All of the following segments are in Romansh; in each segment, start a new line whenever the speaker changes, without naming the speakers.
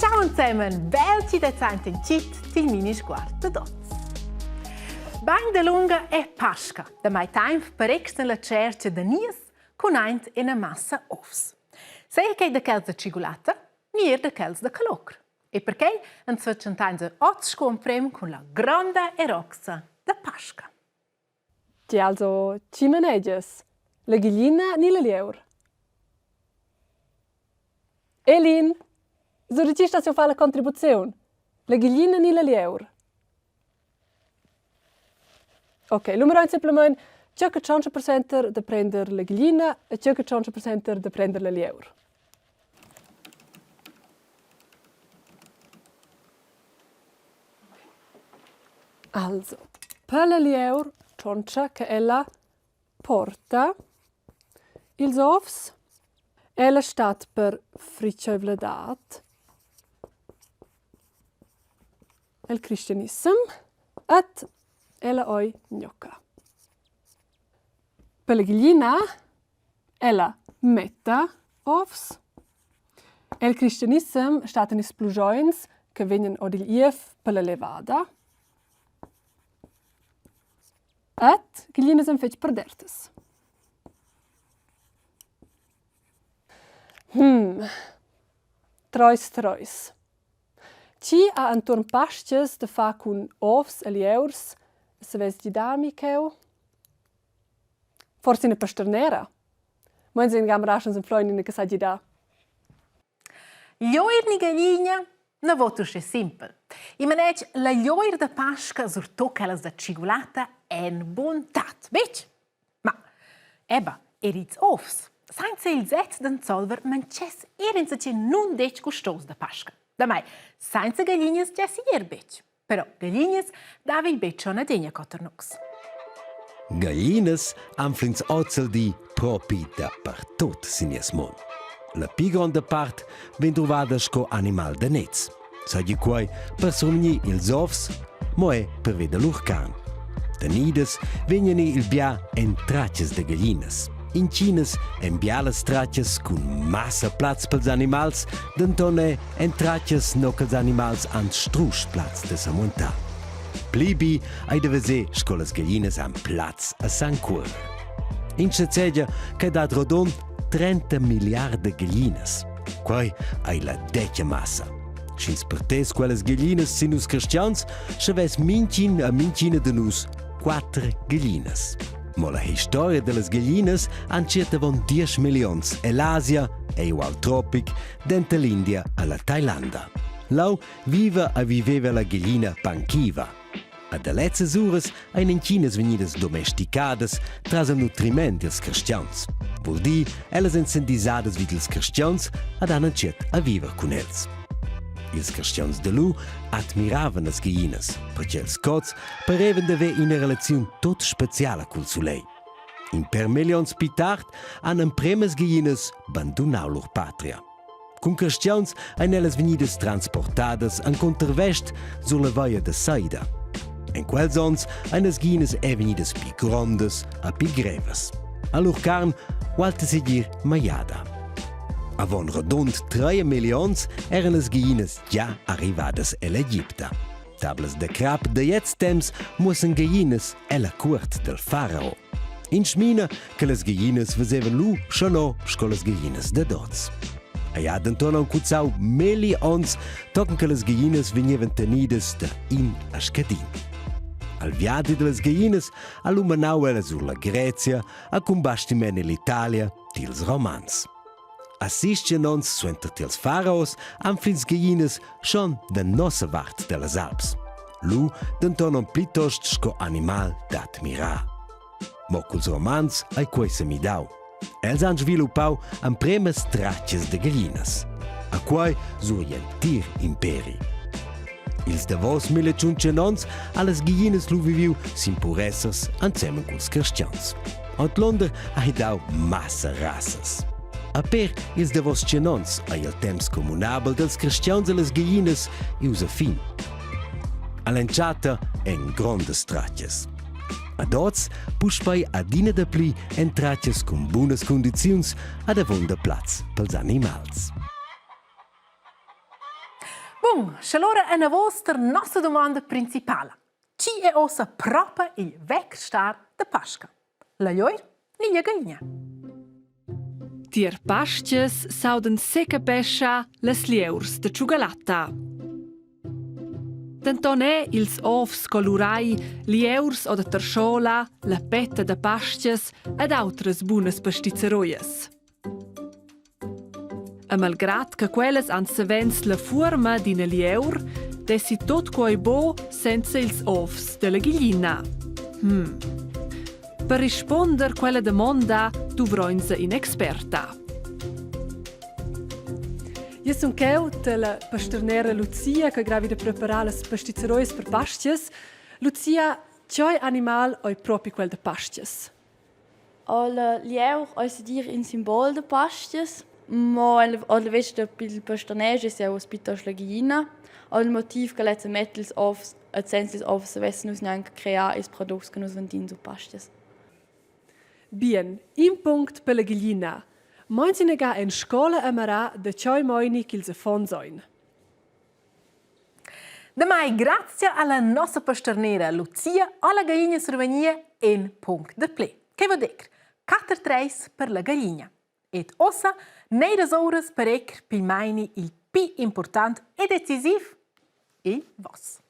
Ciao insemen, bel chi det saint in chit til mini sguard da dots. Bagn da lunga è Pasca, da mai temp per exten la tschercha da nies cun aint ina massa ovs. Seia quei da quels da tschigulatta, ni er da quels da calocr. E perquei ans fatschentainsa oz sco emprem cun la gronda eroxa da Pasca.
Ti also, tgi manegias? La giglina ni la lieur? Elin, sur tgi stas jeu far la contribuziun? La giglina ni la lieur? Ok, lu mirein semplamein tgei che tschontscha persuenter da prender la giglina e tgei che tschontscha persuenter da prender la lieur. Also, per la lieur tschontscha che ella porta ils ovs. Ella stat per fritgaivladad el cristianissem ed ella ei gnocca. Per la giglina ella metta ovs. El cristianissem stattan ils pluscheins che vegnan ord igl iev per la levada. Ed giglinas ein fetg perdertas. Hmm. Treis treis. Tgi ha entuorn Pastgas da far cun ovs e lieurs e savess gidar mi cheu? Forsa ina pasternera? Mo ins ein gamraschans anflein ina che sa gidar.
Gl'oir ni gagligna na vot uschè simpel. I manetg la glioir da Pasca surtut quellas da tschigulatta èn buntad, betg? Ma eba, er ils ovs. Sainza ils ets d'ensolver manchess er insatge nundetg gustos da Pasca. Damai, sainza gaglignas giessi er betg. Però gaglinas dava il betg schon adegna cotter nus.
Gaglinas anfl'ins ozeldi propi dapertut sin nies mund. La pli gronda part vegn druvada sco animal da nez. Seigi quei per survegnir ils ovs, mo è pervi da lur carn. Tenidas vegnan il bia en tratgas da gaglinas. Intginas en bialas tratgas cun massa plaz pels animals, denton è en tratgas no ch'els animals han strusch plaz da samontar. Pli bi ei da veser sco las gaglinas han plaz a San Cuorer. Ins schazegia che dat rodund 30 milliarda gaglinas. Quei ei la detga massa. Sch'ins partess quellas gaglinas sin nus cristians, sche vess mintgin a mintgina de nus quatter gaglinas. Mo la historia dellas gaglinas han circa avon diesch millions ell'Asia, ei ual tropic, denter l'India e la Tailanda. Lau viva e viveva la gaglina Pankiva. A da lezzas uras ein entginas vegnidas domesticadas tras il nutriment dils cristians. Vul dir, ellas ein s'endisadas vid ils cristians ed han entschiet a viver cun els. Ils cristians da lu admiravan las gaglinas, perche els cots parevan d'haver ina relaziun tut speciala cul sulegl. In per millions pli tard han empremas gaglinas bandunau lur patria. Cun cristians ein ellas vegnidas transportadas encunter vest sur la vaia da Saida. En quels onns ein las ginas è vegnidas pli grondas e pli grevas. A lur carn ualti segir maiada. Avon rodund 3 millions eran las ginas gia arrivadas ell'Egipta. Tablas da crap da gliez temps muossan gaglinas ella cuort del farao. Ins smina che las gaglinas vesevan lu schon no sco las gaglinas dad oz. Ei ha denton aunc cuzzau melli onns tochen che las gaglinas vegnevan tenidas da in a scadin. Al viadi dellas gaglinas ha lu manau ella sur la Grezia a cun bastiment ell'Italia dils Romans. Assistien ons suenter tiels faraos anfl'ins gaglinas schon da nossa vart dellas Alps. Lu denton on plitost sco animal d'admirar. Mo culs romans ei quei semidau. Els han sviluppau empremas tratgas de gaglinas. A quei sur igl entir imperi. Ils davos 1500 onns ha las gaglinas lu viviu sin puressers ensemen culs cristians. Ordlunder hai dau massa rassas. A per ils davos tschien onns ei il temps communabel dels cristians e las gaglinas ius a fin. All'entschatta en grondas tratgas. Ad oz puspei adina dapli en tratgas cun bunas cundiziuns ad avonda plaz pels animals.
Bun, sche allora enavos tar nossa domanda principala. Chi è ossa propa il vec star da Pasca? La joir ni la gagna?
Tier Pastgas s'audan secapescha las lieurs da tschugalatta. Denton è ils ovs colurai, lieurs o da terschola, la petta da pastgas ed autras bunas pastizzeroias. E malgrad che quellas han savens la fuorma d'ina lieur, dessi tot quei bo senza ils ovs della ghiglina. Hmm. Per risponder quella damonda duvroinsa in'experta. Io sun cheu della pasternera Lucia che gravi da preparar las pastizzeroias per pastias. Lucia, tgei animal ei propi quel da pastias?
Alla lieur ei sedir in simbol da Pastgas, mo alla vesta pil pasterner es jau piuttost la giina. Al motiv che lezza metta ils ovs e senza ils ovs savessen nus gnanc crear ils products che nus vendin su Pastgas.
Bien, in punct per la giglina. Meins inaga en scola a Marà da tgei meini ch'ils affons ein.
Damai grazia alla nossa pasternera Lucia ha la gallina survegnia in punct de ple. Che vuol dir? Quatter treis per la gallina. Ed ossa neiras ouras per ecr pil meini il pi important e decisiv, il vos.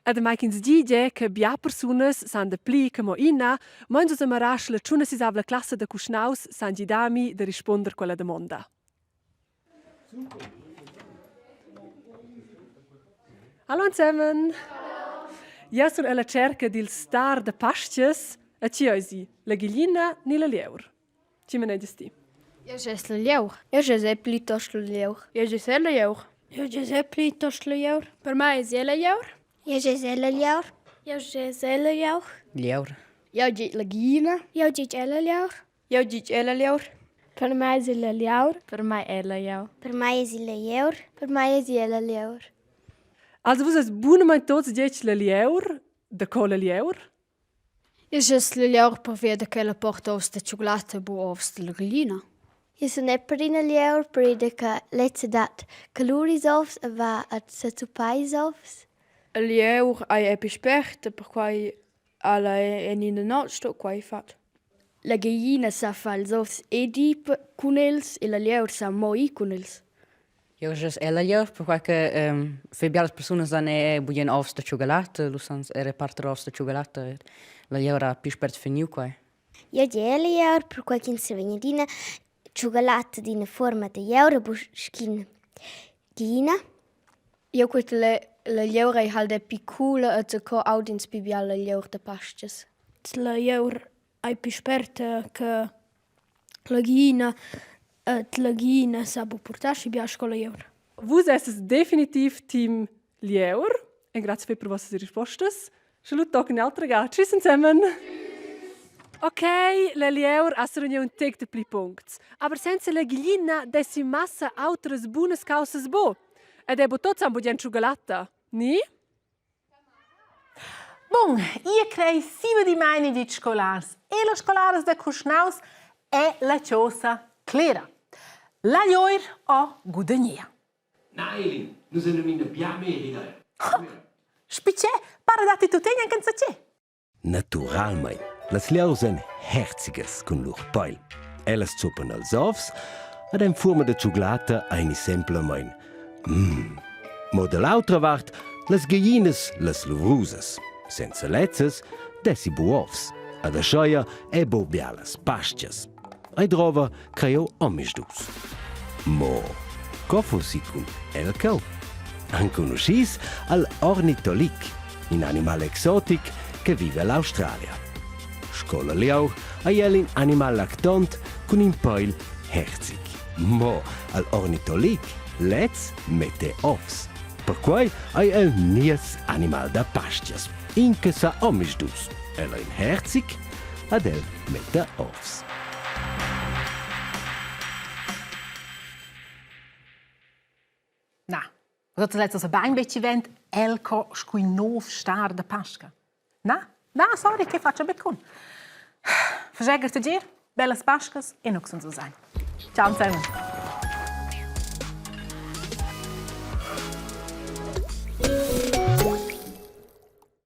E damai ch'ins di gie che bia persunas san dapli che mo ina, meins ussa marasch la tschunasisavla classa da Cuschnaus san gidar mi da rispunder quella damonda. Hallo ensemen! Jeu sun alla tscherca dil star da Pastgas. E tgi eisi? La giglina ni la lieur? Tgi manegias ti?
Jeu gest la lieur. Jeu gest è plitost la lieur.
Jeu gest è la lieur.
Jeu gest è plitost la lieur.
Per mei es la lieur.
Jeu gest è la lieur.
Jeu gest è la lieur.
Lieur.
Jeu gest la glina.
Jeu gest è la lieur.
Jeu ditg ella lieur.
Per mei es ella lieur.
Per mei ella lieur.
Per mei es ella lieur. Per mei es ella lieur.
Also vus es bunamain tots detg la lieur, da co la lieur?
Io es la lieur pervia da ch'ella porta ovs da tschugulatta e bu ovs dalla gaglina. Io sun er per ina lieur pervia che lezza dat calur ils ovs e va a sezuppar ils ovs.
La lieur ei epi sperta, perquai Alla en ina notg sto quai fat.
La gaglina sa far ils ovs ed ir cun els e la lieur sa mo ir cun els.
Jeu jess ella lieur, perquai che fai bialas persunas han era bugen ovs da tschugalatta, lu san era parter ovs da tschugalatta. La lieur ha pli spert finiu quei.
Jeu di ella lieur, perquai ch'ins sa vegn adina tschugalatta d'ina fuorma da lieur e buc sc'ina glina.
Jeu quet la lieur ei halt epi coola e zaco aud'ins pli bia la lieur da Pastgas. La lieur ei pli sperta che la glina et la glina sa buc purtar aschi bia sco la lieur.
Vus esses definitiv team lieur. E grazie per vossas rispostas. Sche lu tochen altra ga. Tschüss ensemen. Ok, la lieur ha survegniu un tec de pli puncts. Aber senza la glina dessi massa outras bunas caussas bo. Ed è bo tots han bugen tschugalatta, ni?
Bun, ia crei siva di meini dit scolars e las scolaras da Cuschnaus è la chosa clera. La Joir ho gudagnia.
Na, Elin, nus eran ina bia meglio.
Spicè, para datti tuttegna anche insacché.
Naturalmein, las lieurs ein herzigas cun lur peil. Ellas zuppan els ovs ed en fuorma da tschuglata eini semplamein mm. Mo da l'autra vart las gallinas, las luvrusas. Senza lezzas dessi bu ovs. Ed ascheia è bu bialas pastgas. Ei drova creu omisdus. Mo co fussi cun el cheu? Enconuschis al ornitolic, in animal exotic che vive all'Australia. Sco la lieur ei el in animal lactont cun in peil herzig. Mo al ornitolic lez mette ovs. Perquei ei el nies animal da pastgas, in che sa omisdus. El ei in herzig ad el metta ovs.
Na, Sot lezzas bain betg vent el co scu in nov star da Pasca. Na, na, sorry, che faccia be cun. Faschegger te dir, bellas Pascas e nux uns sein. Ciao zusammen.